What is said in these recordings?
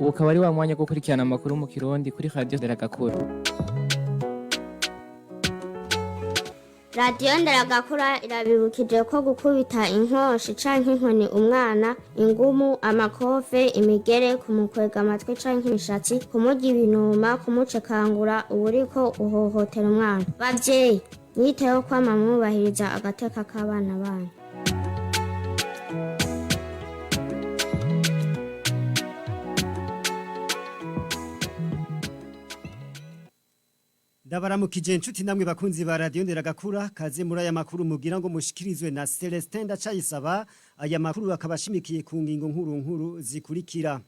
Ubu ukaba ari wa mwanya wo gukurikirana amakuru mu Kirundi kuri Radio Nderagakura. Radiyo Nderagakura irabibukije ko gukubita inkoshi canke inkoni umwana, ingumu, amakofe, imigere, kumukwega amatwi canke imishatsi, kumurya ibinuma, kumucekangura, uba uriko uhohotera umwana. Bavyeyi, mwiteho kwama mwubahiriza agateka k'abana banyu. Ndabaramukije inshuti namwe bakunzi ba Radio Nderagakura, kaze muri aya makuru mugira ngo mushikirizwe na Celestin Ndacayisaba. Aya makuru akaba ashimikiye ku ngingo nkuru nkuru zikurikira.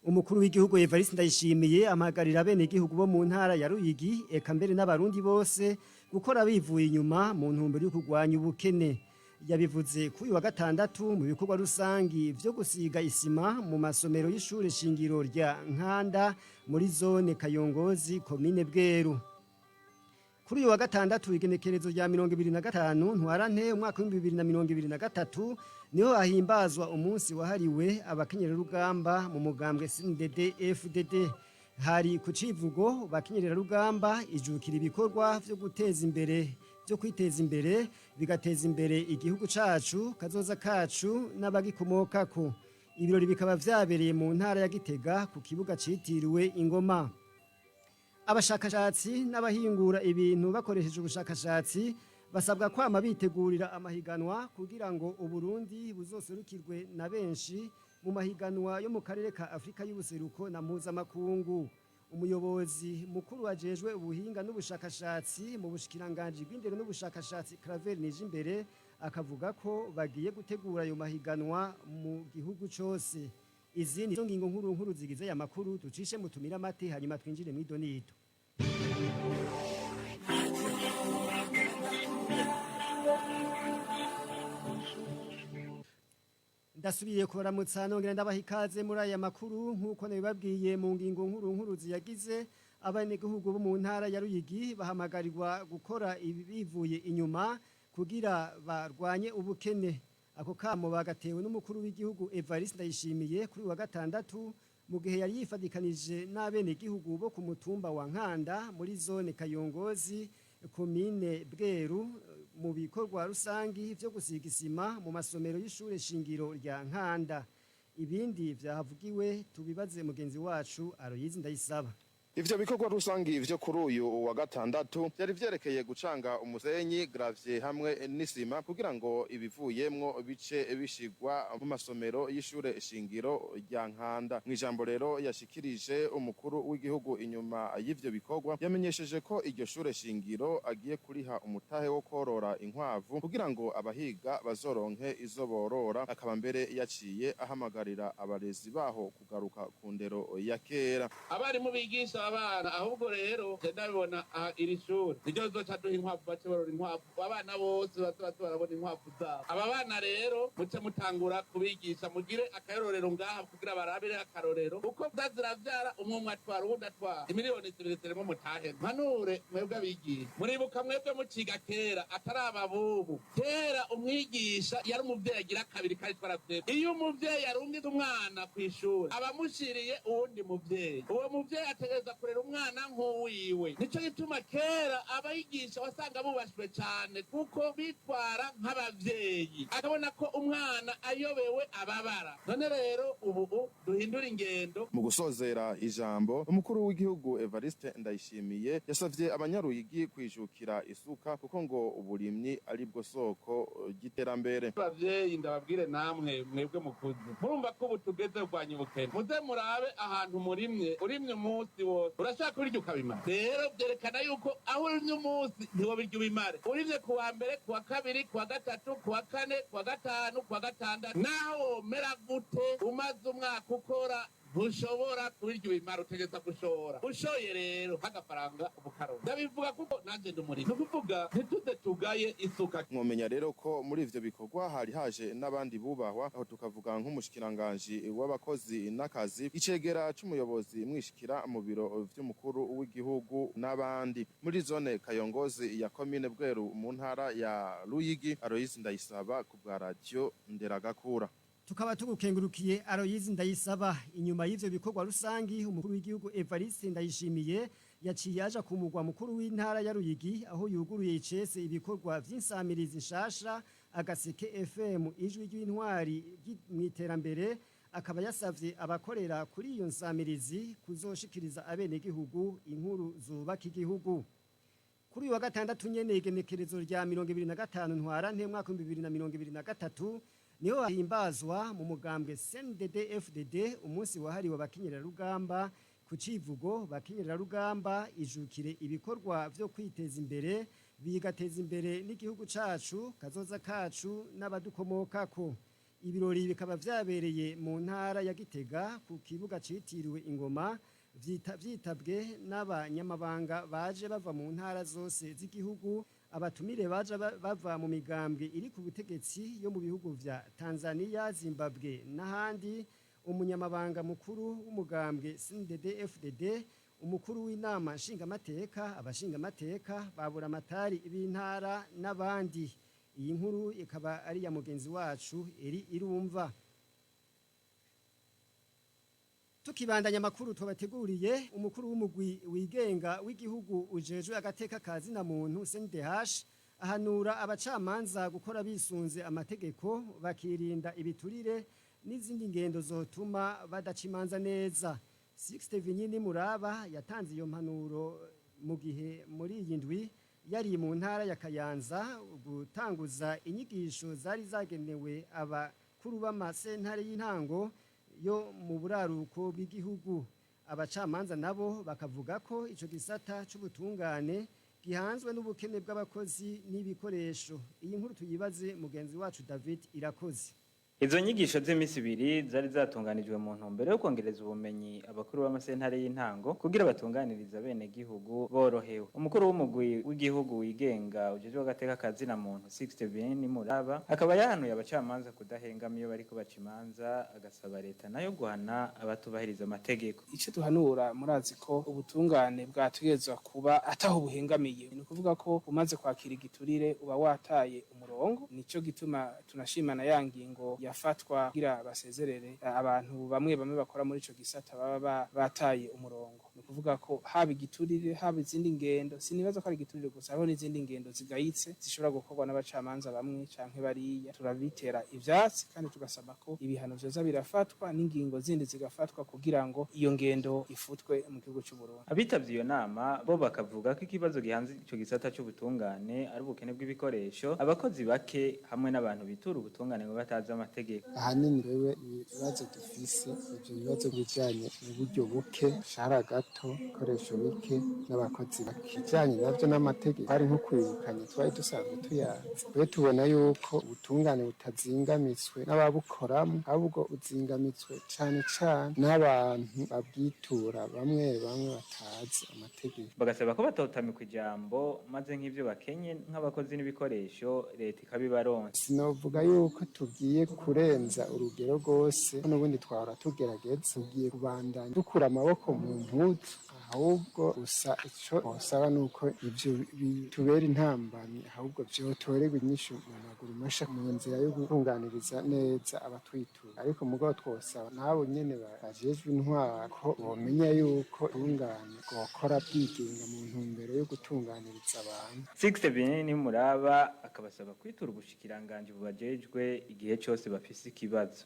Umukuru w'igihugu Evariste Ndayishimiye amagarira bene igihugu bo mu ntara ya Ruyigi eka mbere n'abarundi bose gukora bivuye inyuma mu ntumbero yo kurwanya ubukene. Yabivuze kuri uyu wa gatandatu mu bikorwa rusangi vyo gusiga isima mu masomero y'ishure shingiro rya Nkanda muri zone Kayongozi, komine Bweru. Kuri uyu wa gatandatu, igenekerezo rya 25 Ntwarante umwaka w'2023, niho hahimbazwa umunsi wahariwe abakenyerarugamba mu mugambwe CNDD FDD. Hari ku civugo: "Bakenyerarugamba, ijukira ibikorwa vyo guteza imbere, vyo kwiteza imbere bigateza imbere igihugu cacu, kazoza kacu n'abagikomokako." Ibirori bikaba vyabereye mu ntara ya Gitega ku kibuga citiriwe Ingoma. Abashakashatsi n'abahingura ibintu bakoresheje ubushakashatsi basabwa kwama bitegurira amahiganwa kugira ngo Uburundi buzoserukirwe na benshi mu mahiganwa yo mu karere ka Afrika y'ubuseruko na mpuzamakungu. Umuyobozi mukuru wajejwe ubuhinga n'ubushakashatsi mu bushikiranganji bw'indero n'ubushakashatsi, Claver Nijimbere, akavuga ko bagiye gutegura ayo mahiganwa mu gihugu cose. Izindi zo ngingo nkuru nkuru zigize aya makuru, ducishe mutumira amate, hanyuma twinjire mw'idonito. Ndasubiye kubaramutsa nongera ndabaha ikaze muri aya makuru. Nk'uko nabibabwiye mu ngingo nkuru nkuru ziyagize, abanyagihugu bo mu ntara ya Ruyigi bahamagarirwa gukora ibi bivuye inyuma kugira barwanye ubukene. Ako kamo bagatewe n'umukuru w'igihugu Evariste Ndayishimiye kuri wa gatandatu, mu gihe yari yifadikanije n'abenegihugu bo ku mutumba wa Nkanda muri zone Kayongozi, komine Bweru, mu bikorwa rusangi vyo gusiga isima mu masomero y'ishure shingiro rya Nkanda. Ibindi vyahavugiwe tubibaze mugenzi wacu Aloyizi Ndayisaba. Ivyo bikorwa rusangi vyo kuri uyu wa gatandatu vyari vyerekeye gucanga umusenyi, gravier hamwe n'isima kugira ngo ibivuyemwo bice bishigwa mu masomero y'ishure shingiro rya Nkanda. Mw'ijambo rero yashikirije umukuru w'igihugu inyuma y'ivyo bikorwa, yamenyesheje ko iryo shure shingiro agiye kuriha umutahe wo korora inkwavu kugira ngo abahiga bazoronke izo borora. Akaba mbere yaciye ahamagarira abarezi baho kugaruka ku ndero ya kera. Abarimu bigisha abana, ahubwo rero je ndabibona aha, iri shuri niryo rizoca duha inkwavu, bace barora inkwavu, abana bose baze baze barabona inkwavu zabo. Aba bana rero muce mutangura kubigisha, mugire akarorero ngaha kugira barabire akarorero, kuko za ziravyara, umwe umwe atwara, uwundi atwara. Imiliyoni 2 zirimo mutahe. Mpanure mwebwe abigisha, muribuka mwebwe muciga kera, atari ababubu, kera umwigisha yari umuvyeyi agira kabiri, kandi twaravyemeye. Iyo umuvyeyi arungitse umwana kw'ishuri, aba amushiriye uwundi muvyeyi, uwo muvyeyi ategereza kurera umwana nk'uwiwe. Nico gituma kera abayigisha wasanga bubashwe cane, kuko bitwara nk'abavyeyi, akabona ko umwana ayobewe ababara. None rero ubu duhindura ingendo. Mu gusozera ijambo, umukuru w'igihugu Evariste Ndayishimiye yasavye abanyaruyigi kwijukira isuka, kuko ngo uburimyi ari bwo soko ry'iterambere. Abavyeyi, ndababwire namwe mwebwe mukuze, murumva ko ubu tugeze kurwanya ubukene. Muze murabe ahantu murimye, urimye umunsi wose urashaka kurya ukabimara. Rero vyerekana yuko aho urimye umunsi ntiwobirya ubimare. Urimye ku wa mbere, ku wa kabiri, ku wa gatatu, ku wa kane, ku wa gatanu, ku wa gatandatu, naho womera gute, umaze umwaka ukora, ntushobora kubirya ubimara, utegereza gushora. Ushoye rero nk'agafaranga ubukaroni. Ndabivuga kuko nanje ndi umurimyi, ni ukuvuga ntituze tugaye isuka. Mwomenya rero ko muri ivyo bikorwa hari haje n'abandi bubahwa, aho tukavuga nk'umushikiranganji w'abakozi n'akazi, icegera c'umuyobozi mwishikira mu biro vy'umukuru w'igihugu n'abandi. Muri zone Kayongozi ya komine Bweru mu ntara ya Ruyigi, Aloyizi Ndayisaba ku bwa Radio Nderagakura. Tukaba tugukengurukiye Aloyizi Ndayisaba. Inyuma y'ivyo bikorwa rusangi, umukuru w'igihugu Evariste Ndayishimiye yaciye aja ku mugwa mukuru w'intara ya Ruyigi, aho yuguruye icese ibikorwa vy'insamirizi nshasha Agaseke FM, ijwi ry'intwari mw'iterambere. Akaba yasavye abakorera kuri iyo nsamirizi kuzoshikiriza abenegihugu inkuru zubaka igihugu. Kuri uyu wa gatandatu nyene, igenekerezo rya 25 Ntwarante mwaka 2023, niho himbazwa mu mugambwe CNDD FDD umunsi wahariwe abakenyerarugamba, ku civugo "Bakenyerarugamba, ijukire ibikorwa vyo kwiteza imbere bigateza imbere n'igihugu cacu, kazoza kacu n'abadukomokako". Ibirori bikaba vyabereye mu ntara ya Gitega ku kibuga citiriwe Ingoma, vyitabwe n'abanyamabanga baje bava mu ntara zose z'igihugu, abatumire baje bava mu migambwe iri ku butegetsi yo mu bihugu vya Tanzania, Zimbabwe n'ahandi, umunyamabanga mukuru w'umugambwe CNDD FDD, umukuru w'inama nshingamateka, abashingamateka, baburamatari b'intara n'abandi. Iyi nkuru ikaba ari ya mugenzi wacu Eri Irumva. Tukibandanya amakuru tubateguriye, umukuru w'umugwi wigenga w'igihugu ujejwe agateka ka zina muntu, CNDH, ahanura abacamanza gukora bisunze amategeko, bakirinda ibiturire n'izindi ngendo zotuma badaca imanza neza. Sixte Vinyini Muraba yatanze iyo mpanuro mu gihe muri iyi ndwi yari mu ntara ya Kayanza gutanguza inyigisho zari zagenewe abakuru b'amasentare y'intango yo mu buraruko bw'igihugu. Abacamanza nabo bakavuga ko ico gisata c'ubutungane gihanzwe n'ubukene bw'abakozi n'ibikoresho. Iyi nkuru tuyibaze mugenzi wacu David Irakoze. Izo nyigisho z'imisi ibiri zari zatunganijwe mu ntumbero yo kongereza ubumenyi abakuru b'amasentare y'intango kugira batunganirize abenegihugu borohewe. Umukuru w'umugwi w'igihugu wigenga ujejwe agateka ka zina muntu, Sixte Vinyini Muraba, akaba yahanuye abacamanza kudahengama iyo bariko baca imanza, agasaba leta nayo guhana abatubahiriza amategeko. Icyo duhanura, murazi ko ubutungane bwategerezwa kuba ataho buhengamiye. Ni ukuvuga ko umaze kwakira igiturire uba wataye umurongo. Nico gituma tunashimana ya ngingo yafatwa kugira basezerere abantu bamwe bamwe bakora muri ico gisata baba bataye umurongo. Ni ukuvuga ko haba igiturire, haba izindi ngendo, sinibaza ko ari igiturire gusa, hariho n'izindi ngendo zigayitse zishobora gukorwa n'abacamanza bamwe canke bariya. Turabitera ivyatsi kandi tugasaba ko ibihano vyoza birafatwa n'ingingo zindi zigafatwa kugira ngo iyo ngendo ifutwe mu gihugu c'u Burundi. Abitavye iyo nama bo bakavuga ko ikibazo gihanze ico gisata c'ubutungane ari ubukene bw'ibikoresho, abakozi bake hamwe n'abantu bitura ubutungane ngo batazi amategeko. Ahanini rero ibibazo dufise, ivyo bibazo bijanye n'uburyo buke, shahara gato, ibikoresho bike n'abakozi bake. Ibijanye navyo n'amategeko ari nko kwibukanya twari dusanzwe tuyazi. Twe tubona yuko ubutungane butazingamitswe n'ababukoramo, ahubwo buzingamitswe cane cane n'abantu babwitura bamwe bamwe batazi amategeko. Bagasaba ko batotamikwa ijambo, maze nk'ivyo bakenye nk'abakozi n'ibikoresho leta ikabibaronsa. Sinovuga yuko tugiye kurenza urugero rwose, n'ubundi twahora tugerageza, tugiye kubandanya dukura amaboko mu mpuzu. Ahubwo gusa ico bosaba nuko ivyo bitubera intambamyi, ahubwo vyotorerwa inyishu mu maguru masha mu nzira yo gutunganiriza neza abatwitura. Ariko mugabo twosaba n'abo nyene bajejwe intwaro ko bomenya yuko ubutungane bwokora bwigenga mu ntumbero yo gutunganiriza abantu. Sixte Binini Muraba akabasaba kwitura ubushikiranganji bubajejwe igihe cose bafise ikibazo.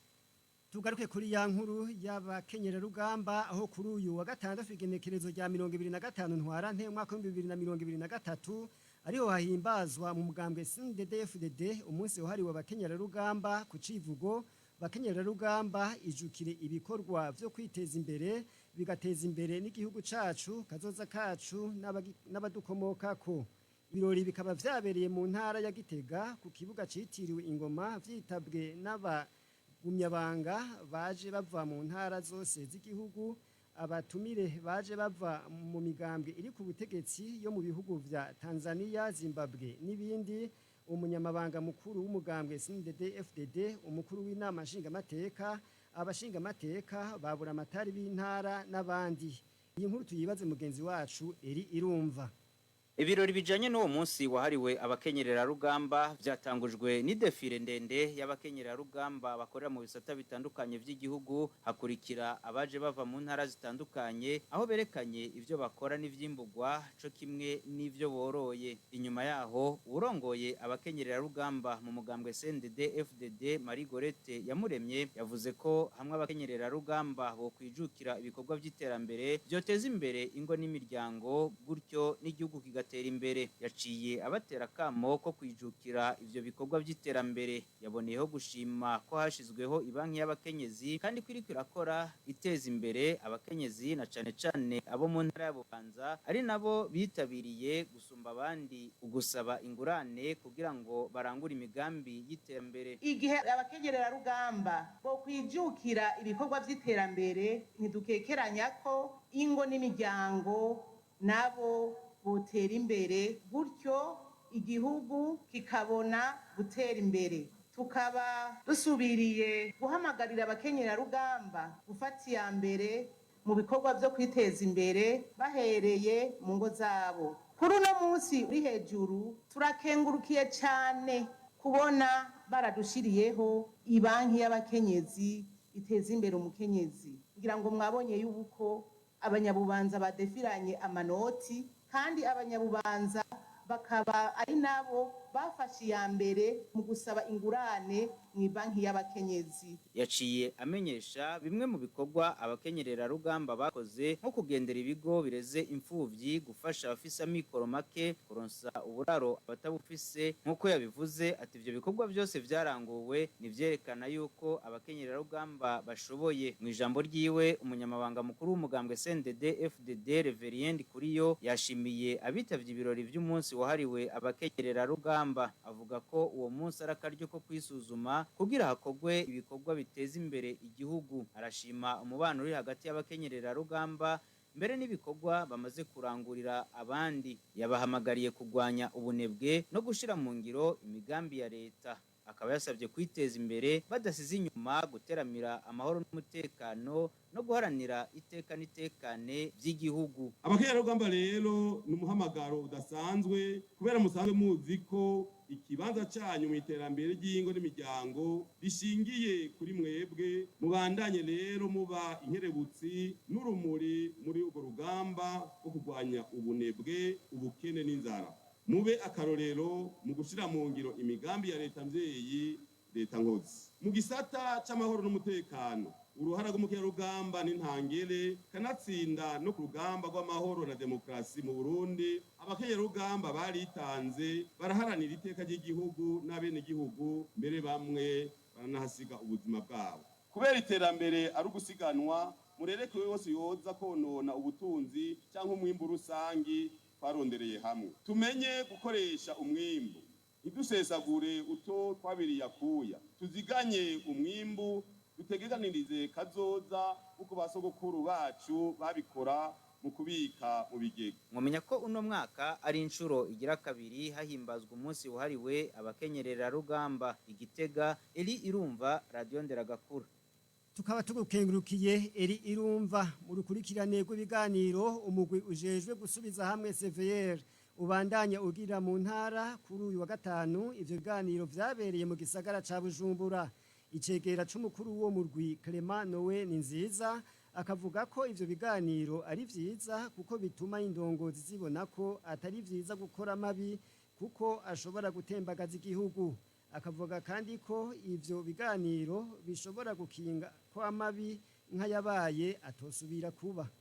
Tugaruke kuri ya nkuru y'abakenyerarugamba, aho kuri uyu wa gatandatu, igenekerezo rya 25 Ntwarante umwaka wa 2023, ariho hahimbazwa mu mugambwe CNDD-FDD umunsi wahariwe abakenyerarugamba, ku civugo "Bakenyerarugamba, ijukire ibikorwa vyo kwiteza imbere bigateza imbere n'igihugu cacu, kazoza kacu n'abadukomokako". Ibirori bikaba vyabereye mu ntara ya Gitega ku kibuga citiriwe Ingoma, vyitabwe n'aba gumyabanga baje bava mu ntara zose z'igihugu, abatumire baje bava mu migambwe iri ku butegetsi yo mu bihugu vya Tanzania, Zimbabwe n'ibindi, umunyamabanga mukuru w'umugambwe CNDD FDD, umukuru w'inama nshingamateka, abashingamateka, babura amatari b'intara n'abandi. Iyi nkuru tuyibaze mugenzi wacu Eri Irumva. Ibirori bijanye n'uwo munsi wahariwe abakenyerera rugamba vyatangujwe n'idefire ndende y'abakenyerera rugamba bakorera mu bisata bitandukanye vy'igihugu, hakurikira abaje bava mu ntara zitandukanye aho berekanye ivyo bakora n'ivyimbugwa co kimwe n'ivyo boroye. Inyuma yaho urongoye abakenyerera rugamba mu mugambwe CNDD FDD Marie Gorette Yamuremye yavuze ko hamwe abakenyerera rugamba bo kwijukira ibikorwa vy'iterambere vyoteza imbere ingo n'imiryango, gutyo n'igihugu kigatera imbere. Yaciye abatera kamo ko kwijukira ivyo bikorwa vy'iterambere. Yaboneyeho gushima ko hashizweho ibanki y'abakenyezi kandi ko iriko irakora iteza imbere abakenyezi na cane cane abo mu ntara ya Bubanza, ari nabo bitabiriye gusumba abandi ugusaba ingurane kugira ngo barangure imigambi y'iterambere. Igihe abakenyerera rugamba bo kwijukira ibikorwa vy'iterambere, ntidukekeranya ko ingo n'imiryango nabo botera imbere, gutyo igihugu kikabona gutera imbere. Tukaba dusubiriye guhamagarira abakenyerarugamba gufata iya mbere mu bikorwa vyo kwiteza imbere bahereye mu ngo zabo. Kuri uno munsi uri hejuru turakengurukiye cane kubona baradushiriyeho ibanki y'abakenyezi iteza imbere umukenyezi. Ngira ngo mwabonye yuko abanyabubanza badefiranye amanoti, kandi abanyabubanza bakaba ari nabo bafashe iya mbere mu gusaba ingurane mu banki y'abakenyezi. Yaciye amenyesha bimwe mu bikorwa abakenyerera rugamba bakoze nko kugendera ibigo bireze imfuvyi, gufasha abafise amikoro make, kuronsa uburaro abatabufise. Nk'uko yabivuze ati ivyo bikorwa byose vyaranguwe nivyerekana yuko abakenyerera rugamba bashoboye. Mu ijambo ryiwe, umunyamabanga mukuru w'umugambwe CNDD FDD Reverien Kuriyo yashimiye abitavye ibirori vy'umunsi wahariwe abakenyerera rugamba, avuga ko uwo munsi ari akaryo ko kwisuzuma kugira hakogwe ibikorwa biteza imbere igihugu. Arashima umubano uri hagati y'abakenyerera rugamba mbere n'ibikorwa bamaze kurangurira abandi. Yabahamagariye kurwanya ubunebwe no gushira mu ngiro imigambi ya leta. Akaba yasabye kwiteza imbere badasize inyuma guteramira amahoro n'umutekano no guharanira iteka n'itekane by'igihugu. Abakenyerarugamba rero ni umuhamagaro udasanzwe, kubera musanzwe muzi ko ikibanza cyanyu mu iterambere ry'ingo n'imiryango rishingiye kuri mwebwe. Mubandanye rero muba inkerebutsi n'urumuri muri urwo rugamba rwo kurwanya ubunebwe, ubukene n'inzara. Mube akarorero mu gushyira mu ngiro imigambi ya leta mvyeyi, leta nkozi. Mu gisata c'amahoro n'umutekano, uruhara rw'umukerarugamba n'intangere, kanatsinda no ku rugamba rw'amahoro na demokarasi mu Burundi, abakenyerarugamba baritanze baraharanira iteka ry'igihugu n'abenegihugu, mbere bamwe baranahasiga ubuzima bwabo. Kubera iterambere ari ugusiganwa, murerekewe wose yoza konona ubutunzi cyangwa umwimbu rusangi twarondereye hamwe. Tumenye gukoresha umwimbu, ntidusesagure uto twabiriye akuya, tuziganye umwimbu, dutegekanirize kazoza uko basogokuru bacu babikora mu kubika mu bigega. Mwamenya ko uno mwaka ari inshuro igira kabiri hahimbazwa umunsi wahariwe abakenyerera rugamba. Igitega, Eli Irumva, Radio Nderagakura. Tukaba tugukengurukiye Eri Irumva. Mu rukurikirane rw'ibiganiro umugwi ujejwe gusubiza hamwe CVR ubandanya ugira mu ntara, kuri uyu wa gatanu ivyo biganiro vyabereye mu gisagara ca Bujumbura. Icegera c'umukuru wo murwi Clement Nowe ni nziza akavuga ko ivyo biganiro ari vyiza kuko bituma indongozi zibona ko atari vyiza gukora amabi kuko ashobora gutembagaza igihugu. Akavuga kandi ko ivyo biganiro bishobora gukinga ko amabi nk'ayabaye atosubira kuba.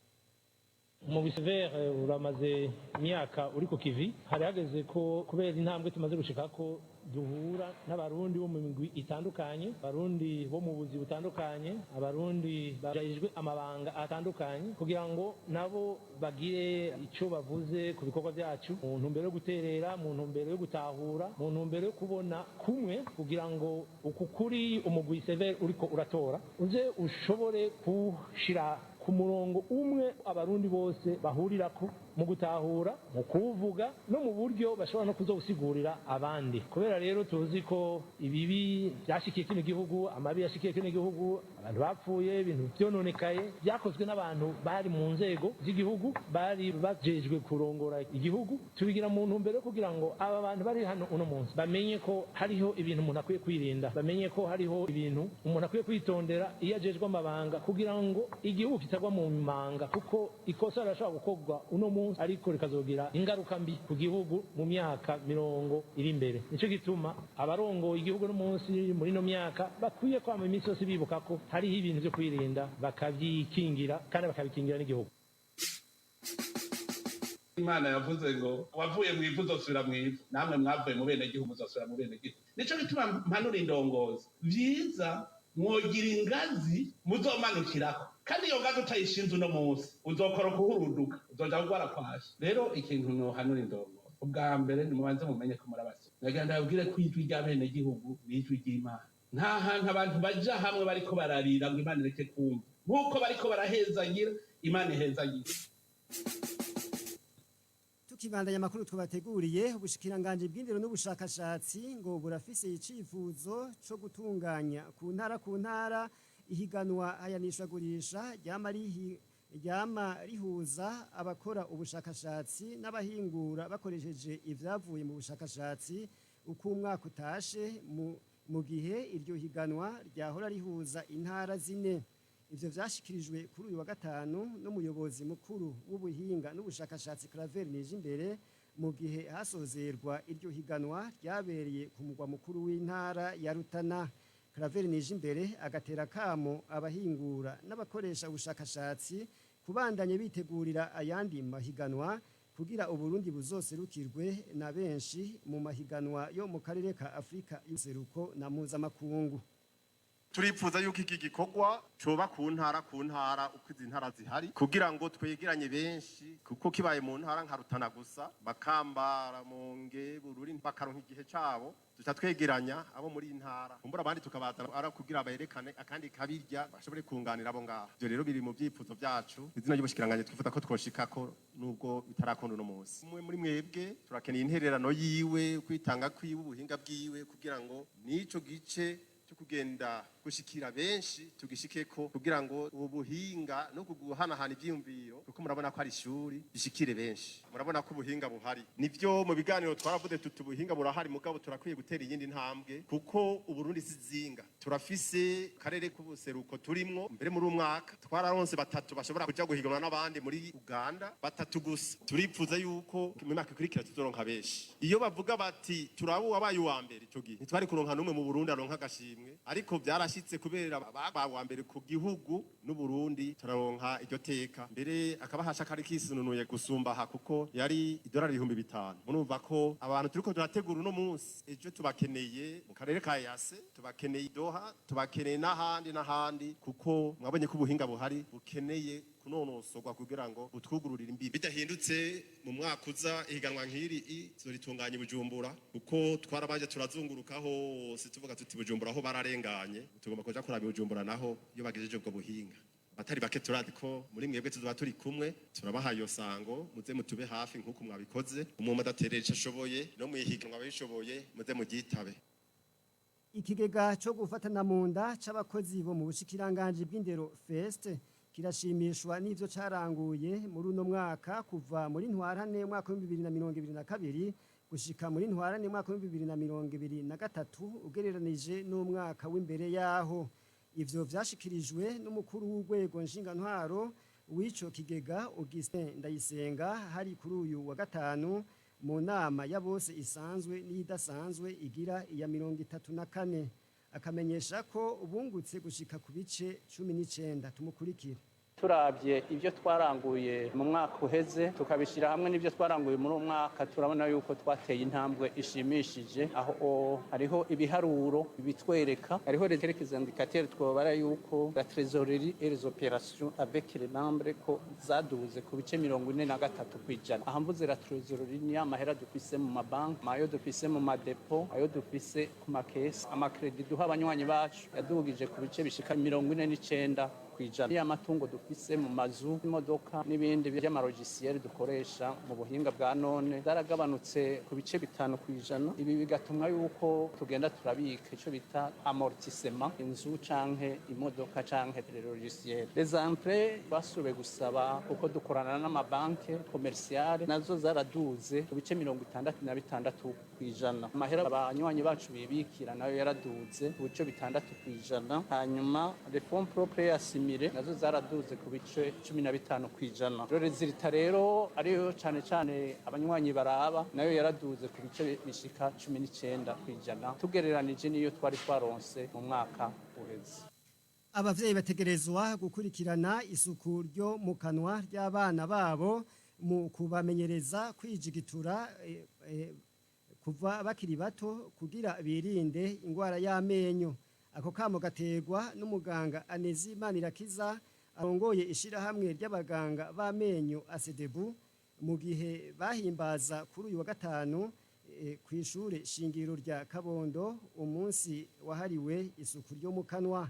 Umugwi CVR uramaze imyaka uri ku kivi. Hari hageze ko kubera intambwe tumaze gushika ko duhura n'abarundi bo mu migwi itandukanye, abarundi bo mu buzi butandukanye, abarundi bajejwe amabanga atandukanye, kugira ngo nabo bagire ico bavuze ku bikorwa byacu mu ntumbero yo guterera, mu ntumbero yo gutahura, mu ntumbero yo kubona kumwe, kugira ngo uku kuri umugwi CVR uriko uratora uze ushobore kushira ku murongo umwe abarundi bose bahurirako. mu gutahura, mu kuwuvuga no mu buryo bashobora no kuzowusigurira abandi. Kubera rero tuzi ko ibibi byashikiye kino gihugu, amabi yashikiye kino gihugu, abantu bapfuye, ibintu vyononekaye byakozwe n'abantu bari mu nzego z'igihugu, bari bajejwe kurongora igihugu. Tubigira mu ntumbero yo kugira ngo aba bantu bari hano uno munsi bamenye ko hariho ibintu umuntu akwiye kwirinda, bamenye ko hariho ibintu umuntu akwiye kwitondera iyo ajejwe amabanga, kugira ngo igihugu kitagwa mu manga, kuko ikosa rirashobora gukorwa uno munsi ariko rikazogira ingaruka mbi ku gihugu mu myaka 40 iri imbere. Nico gituma abarongoye igihugu uno munsi muri ino myaka bakwiye kwama iminsi yose bibuka ko hariho ibintu vyo kwirinda, bakavyikingira kandi bakabikingira n'igihugu. Imana yavuze ngo wavuye mu ivu uzosubira mu ivu, namwe mwavuye mu bene gihugu muzosubira mu bene gihugu. Nico gituma mpanura indongozi, vyiza mwogira ingazi muzomanukirako, kandi iyo ngazi utayishinze uno munsi uzokora kuhuruduka, uzoja kugwara kwasha. Rero ikintu nohanura indongozi, ubwa mbere nimubanze mumenye ko muri abasore. Nagira ndababwire ko ijwi ry'abenegihugu ni ijwi ry'Imana. Nta hantu abantu baja hamwe bariko bararira ngo Imana ireke kumva, nk'uko bariko barahezagira Imana ihezagira. Tukibandanya amakuru twabateguriye, ubushikiranganje bw'indero n'ubushakashatsi ngo burafise icifuzo co gutunganya ku ntara ihiganwa hayanishwagurisha ryama rihuza abakora ubushakashatsi n'abahingura bakoresheje ivyavuye mu bushakashatsi uko umwaka utashe, mu gihe iryo higanwa ryahora rihuza intara zine. Ivyo vyashikirijwe kuri uyu wa gatanu n'umuyobozi mukuru w'ubuhinga n'ubushakashatsi, Claver Nijimbere, mu gihe hasozerwa iryo higanwa ryabereye ku mugwa mukuru w'intara ya Rutana. Claver Nijimbere agatera kamo abahingura n'abakoresha ubushakashatsi kubandanye bitegurira ayandi mahiganwa, kugira Uburundi buzoserukirwe na benshi mu mahiganwa yo mu karere ka Afrika y'ubuseruko na mpuzamakungu. Turipfuza yuko iki gikorwa coba ku ntara ku ntara, uko izi ntara zihari, kugira ngo twegeranye benshi, kuko kibaye mu ntara nka Rutana gusa, Makamba, Rumonge, Bururi bakaronka igihe cabo, duca twegeranya abo muri iyi ntara, kumbura abandi tukabazana ara kugira berekane akandi kabirya bashobore kunganira abo ngaho. Ivyo rero biri mu vyifuzo vyacu, izina ry'ubushikiranganje twifuza ko twoshikako, nubwo bitarakunda uno munsi. Umwe muri mwebwe turakeneye intererano yiwe, kwitanga kwiwe, ubuhinga bwiwe, kugira ngo n'ico gice cyo kugenda gushikira benshi tugishikeko, kugira ngo ubu buhinga no kuguhanahana ivyiyumviro, kuko murabona ko ari ishuri, bishikire benshi. Murabona ko ubuhinga buhari, nivyo mu biganiro twaravuze tuti ubuhinga burahari, mugabo turakwiye gutera iyindi ntambwe, kuko Uburundi si zinga. Turafise karere k'ubuseruko turimwo. Mbere muri umwaka twararonse batatu bashobora kuja guhiganwa n'abandi muri Uganda, batatu gusa. Turipfuza yuko mu myaka ikurikira tuzoronka benshi. Iyo bavuga bati turaba uwabaye uwa mbere, ico gihe ntitwari kuronka n'umwe mu Burundi aronka agashimwe, ariko byarashitse kubera babaye uwa mbere ku gihugu n'Uburundi turaronka iryo teka. Mbere akabahasha kari kisununuye gusumba aha, kuko yari idolari 5000. Murumva ko abantu turiko turategura uno munsi, ejo tubakeneye mu karere ka EAC, tubakeneye Doha, tubakeneye n'ahandi n'ahandi, kuko mwabonye ko ubuhinga buhari bukeneye kunonosorwa kugira ngo butwugururire imbibi. Bidahindutse, mu mwaka uza ihiganwa nk'iri zoritunganya Bujumbura, kuko twarabaje turazunguruka hose tuvuga tuti Bujumbura aho bararenganye, tugomba kuja kuraba Bujumbura naho iyo bagejeje ubwo buhinga. Batari bake turazi ko muri mwebwe tuzoba turi kumwe. Turabahaye iyo sango, muze mutube hafi nk'uko mwabikoze. Umuntu adaterera ico ashoboye no mwihiganwa abishoboye, muze muryitabe. Ikigega cyo gufatana mu nda c'abakozi bo mu bushikiranganje bw'indero, FEST, kirashimishwa n'ivyo caranguye muri uno mwaka, kuva muri Ntwarante umwaka wa 2022 gushika muri Ntwarante umwaka wa 2023, ugereranije n'umwaka w'imbere yaho. Ivyo vyashikirijwe n'umukuru w'urwego nshingantwaro w'ico kigega, Augustin Ndayisenga, hari kuri uyu wa gatanu mu nama ya bose isanzwe n'idasanzwe igira iya 34, akamenyesha ko bungutse gushika ku bice 19. Tumukurikire. Turabye ibyo twaranguye mu mwaka uheze, tukabishyira hamwe n'ibyo twaranguye muri uwo mwaka, turabona yuko twateye intambwe ishimishije. Aho hariho ibiharuro bitwereka, hariho quelques indicateurs twobara yuko la trésorerie et les opérations avec les membres ko zaduze ku bice 43%. Aha mvuze la trésorerie ni amahera dufise mu mabanki, ayo dufise mu ma dépôts, ayo dufise ku makesi, ama crédits duha abanywanyi bacu yadugije ku bice bishika 49. kw'ijana. Y'amatungo dufise mu mazu, imodoka n'ibindi by'amalogisiel dukoresha mu buhinga bwa none zaragabanutse ku bice 5%. Ibi bigatuma yuko tugenda turabika ico bita amortissement inzu canke imodoka canke logiciel. Les emprunts basubiye gusaba kuko dukorana n'amabanke commerciale, nazo zaraduze ku bice 66%. Amahera abanywanyi bacu bibikira nayo yaraduze ku bice 6%. Hanyuma les fonds propres assimilés nazo zaraduze ku bice 15%. Rero résultat rero ariyo cane cane abanywanyi baraba, nayo yaraduze ku bice bishika 19% tugereranije n'iyo twari twaronse mu mwaka uheze. Abavyeyi bategerezwa gukurikirana isuku ryo mu kanwa ry'abana babo mu kubamenyereza kwijigitura kuva bakiri bato kugira birinde ingwara y'amenyo. Ako kamo gaterwa n'umuganga Anezi Manirakiza arongoye ishirahamwe ry'abaganga b'amenyo ASEDEBU, mu gihe bahimbaza kuri uyu wa gatanu kw'ishure shingiro rya Kabondo umunsi wahariwe isuku ryo mu kanwa,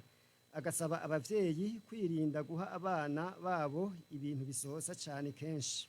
agasaba abavyeyi kwirinda guha abana babo ibintu bisosa cane kenshi.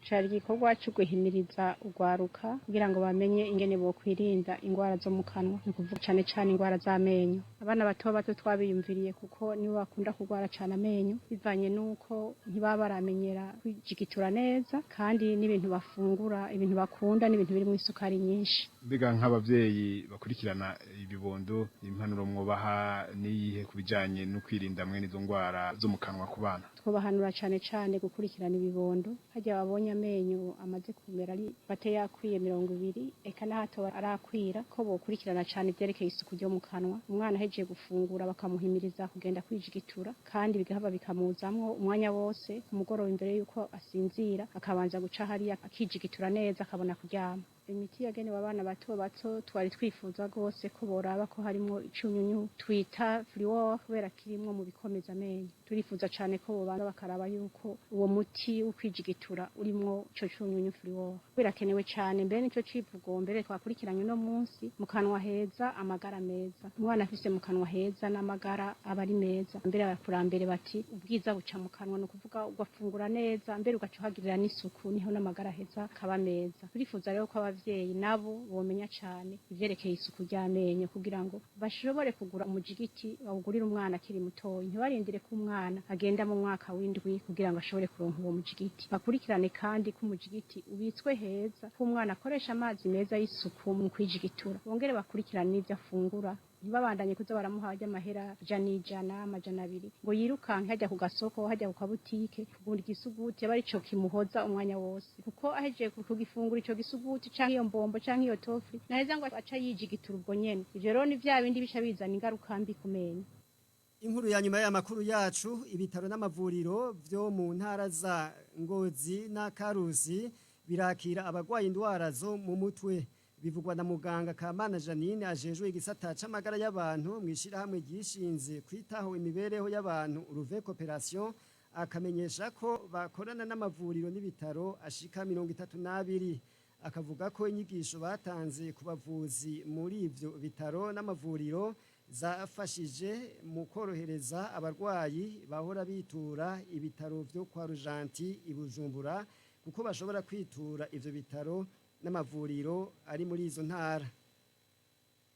Cari igikorwa cyo guhimiriza urwaruka kugira ngo bamenye ingene bokwirinda ingwara zo mu kanwa, ni ukuvuga cane cane ingwara z'amenyo. Abana bato bato twabiyumviriye kuko nibo bakunda kurwara cane amenyo, bivanye n'uko ntibaba baramenyera kwijigitura neza, kandi n'ibintu bafungura, ibintu bakunda n'ibintu birimwo isukari nyinshi. Mbega nk'abavyeyi bakurikirana ibibondo, impanuro mwobaha niyihe ku bijanye no kwirinda mwene izo ngwara zo mu kanwa ku bana? Twobahanura cane cane gukurikirana ibibondo harya babonye amenyo amaze kumera ari bate yakwiye 20, eka n'ahato arakwira, ko bokurikirana cane ivyerekeye isuku ryo mu kanwa. Umwana ahejeje gufungura bakamuhimiriza kugenda kwijigitura, kandi bigahava bikamuzamwo umwanya wose. Ku mugoroba imbere yuko asinzira akabanza guca hariya akijigitura neza, akabona kuryama. Imiti yagenewe abana bato bato twari twifuza rwose ko boraba ko harimwo icunyunyu twita fluor, kubera kirimwo mu bikomeza amenyo. Turifuza cane ko bobanza bakaraba yuko uwo muti wo kwijigitura urimwo ico cunyunyu fluor. Birakenewe cane mbere nico civugo mbere twakurikiranye uno munsi: mu kanwa heza, amagara meza. Umwana afise mu kanwa heza n'amagara aba ari meza. Mbere abakurambere bati ubwiza buca mu kanwa, ni ukuvuga ugafungura neza mbere ugaca uhagirira n'isuku, niho n'amagara heza akaba meza. Turifuza rero ko abavyeyi nabo bomenya cane ivyerekeye isuku ry'amenyo kugira ngo bashobore kugura umujigiti bawugurire umwana akiri mutoyi, ntibarindire ko umwana agenda mu mwaka w'indwi kugira ngo ashobore kuronka uwo mujigiti. Bakurikirane kandi ko umujigiti ubitswe heza, ko umwana akoresha amazi meza y'isuku mu kwijigitura. Bongere bakurikirane n'ivyo afungura, ntibabandanye kuza baramuha amahera 100, 100, 200 ngo yirukanke hajya ku gasoko, hajya ku kabutike kugura igisuguti, aba arico kimuhoza umwanya wose, kuko ahejeje kugifungura ico gisuguti canke iyo mbombo canke iyo tofi, naheza ngo aca yijigitura ubwo nyene. Ivyo rero ni vya bindi bica bizana ingaruka mbi ku menyo. Inkuru ya nyuma y'amakuru yacu: ibitaro n'amavuriro byo mu ntara za Ngozi na Karusi birakira abagwaye indwara zo mu mutwe. Bivugwa na muganga Kamana Janine ajejwe igisata c'amagara y'abantu mwishirahamwe ryishinze kwitaho imibereho y'abantu Ruve Cooperation, akamenyesha ko bakorana n'amavuriro n'ibitaro ashika 32. Akavuga ko inyigisho batanze ku bavuzi muri ivyo bitaro n'amavuriro zafashije mu korohereza abarwayi bahora bitura ibitaro vyo kwa Rujanti i Bujumbura, kuko bashobora kwitura ivyo bitaro n'amavuriro ari muri izo ntara.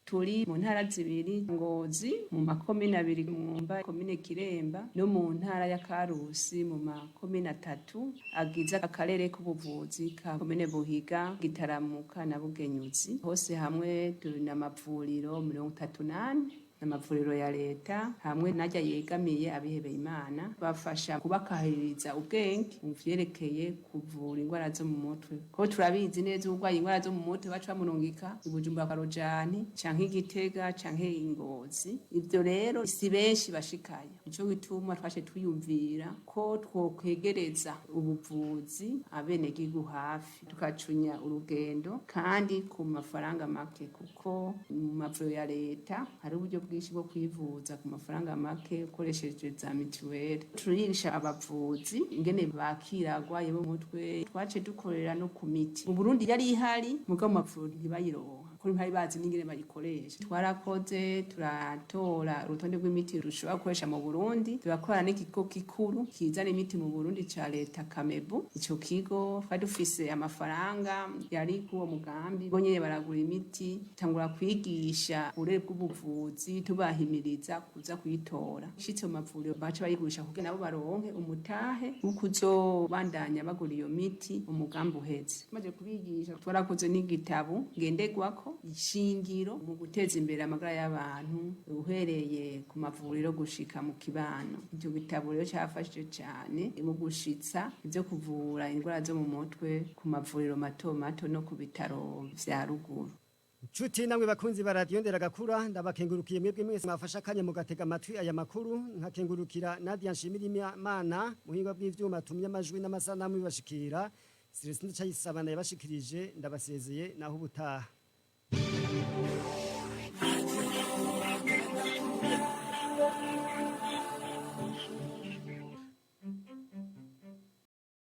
Turi mu ntara zibiri, Ngozi mu makomine abiri, Mwumba, komine Kiremba, no mu ntara ya Karusi mu makomine atatu agize akarere k'ubuvuzi ka komine Buhiga, Gitaramuka na Bugenyuzi. Hose hamwe turi n'amavuriro 34, amavuriro ya leta hamwe n'ajya yegamiye abihebeye Imana. Bafasha kubakahiriza ubwenge mu vyerekeye kuvura ingwara zo mu mutwe, ko turabizi neza uburwayi ingwara zo mu mutwe baca bamurungika i Bujumbura kwa Rojani canke Igitega canke Ingozi. Ivyo rero si benshi bashikayo, nico gituma twace twiyumvira ko twokwegereza ubuvuzi abenegihugu hafi, tukacunya urugendo kandi ku mafaranga make, kuko mu mavuriro ya leta hari uburyo bwinshi bwo kwivuza ku mafaranga make ukoresheje za mituweli. Turigisha abavuzi ingene bakira agwaye bo mutwe. Twace dukorera no ku miti. Mu Burundi yari ihari, mugabo mu mavuriro ntibayironka. Kuko ntibari bazi n'ingene bayikoresha. Twarakoze, turatora urutonde rw'imiti rushobora gukoresha mu Burundi, turakora n'ikigo gikuru kizana imiti mu Burundi ca leta, Kamebu. Ico kigo twari dufise amafaranga yari k'uwo mugambi, bo nyene baragura imiti, tangura kwigisha uburere bw'ubuvuzi, tubahimiriza kuza kuyitora. Ishitse mu mavuriro, baca bayigurisha kugira nabo baronke umutahe wo kuzobandanya bagura iyo miti umugambi uheze. Tumaze kubigisha, twarakoze n'igitabo ngenderwako, ishingiro mu guteza imbere amagara y'abantu, uhereye ku mavuriro gushika mu kibano. Icyo gitabo rero cyafashije cyane mu gushitsa ibyo kuvura indwara zo mu mutwe ku mavuriro mato mato no ku bitaro vya ruguru. Nshuti namwe bakunzi ba radiyo Nderagakura, ndabakengurukiye mwebwe mwese mwafashe akanya mugatega amatwi aya makuru, nkakengurukira Nadia Nshimirimana muhinga bw'ivyuma atumye amajwi n'amasanamu bibashikira. Celestin Ndacayisaba yabashikirije, ndabasezeye naho ubutaha.